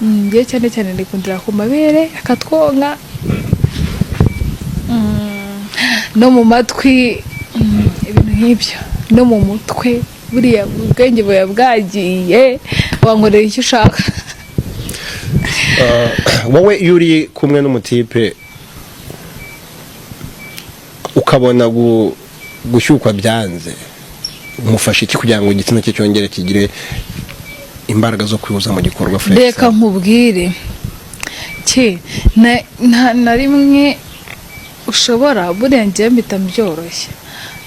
Njye cyane cyane nikundira ku mabere, akatwonka, no mu matwi, ibintu nk'ibyo, no mu mutwe. Buriya ubwenge buba bwagiye, wankorera icyo ushaka. Wowe iyo uri kumwe n'umutipe ukabona gushyukwa byanze, umufasha iki kugira ngo igitsina cye cyongere kigire imbaraga zo kwihuza mu gikorwa flex? Reka nkubwire ki na rimwe ushobora, buriya njyewe mpita byoroshye,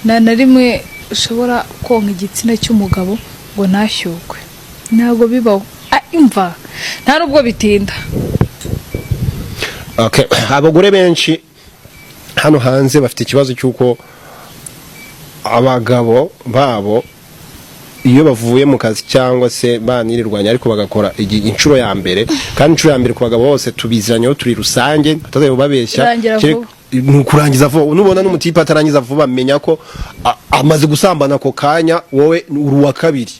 nta na rimwe ushobora konka igitsina cy'umugabo ngo ntashyukwe. Ntabwo bibaho. Ah, imva, nta nubwo bitinda. Okay. Abagore benshi hano hanze bafite ikibazo cy'uko abagabo babo iyo bavuye mu kazi cyangwa se banirirwanya, ariko bagakora inshuro ya mbere, kandi inshuro ya mbere ku bagabo bose tubiziranyeho, turi rusange, batazajya babeshya. Irangira vuba. Ni ukurangiza vuba. Nubona n'umutipe atarangiza vuba, menya ko amaze gusambana ako kanya, wowe uri uwa kabiri.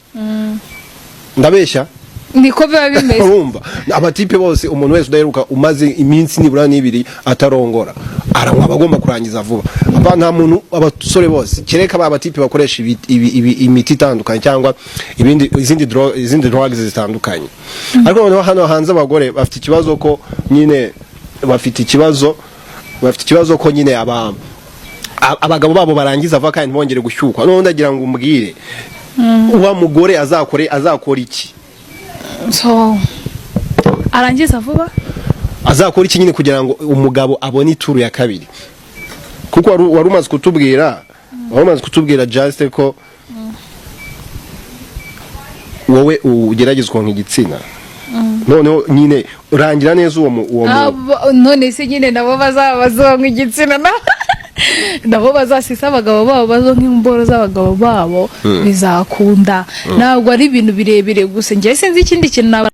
Ndabeshya? Niko biba bimeze. Urumva, abatipe bose, umuntu wese udaheruka, umaze iminsi nibura n'ibiri atarongora, aranywa, aba agomba kurangiza vuba. Aba nta muntu, abasore bose, kereka ba batipe bakoresha imiti itandukanye cyangwa ibindi, izindi drugs zitandukanye. Ariko noneho hano hanze abagore bafite ikibazo ko nyine bafite ikibazo ko nyine abagabo babo barangiza vuba kandi ntibongere gushyukwa. Noneho ndagira ngo umbwire, wa mugore azakora iki? So arangiza vuba. Azakora iki nyine kugira ngo umugabo abone ituru ya kabiri? Kuko wari umaze kutubwira just ko wowe ugerageza ukonka igitsina, noneho nyine urangira neza uwo mu None se nyine nabo bazaba bazonka igitsina, nabo bazasisa abagabo babo, bazonka imboro z'abagabo babo, bizakunda. Ntabwo ari ibintu birebire gusa. Njye sinzi ikindi kintu naba.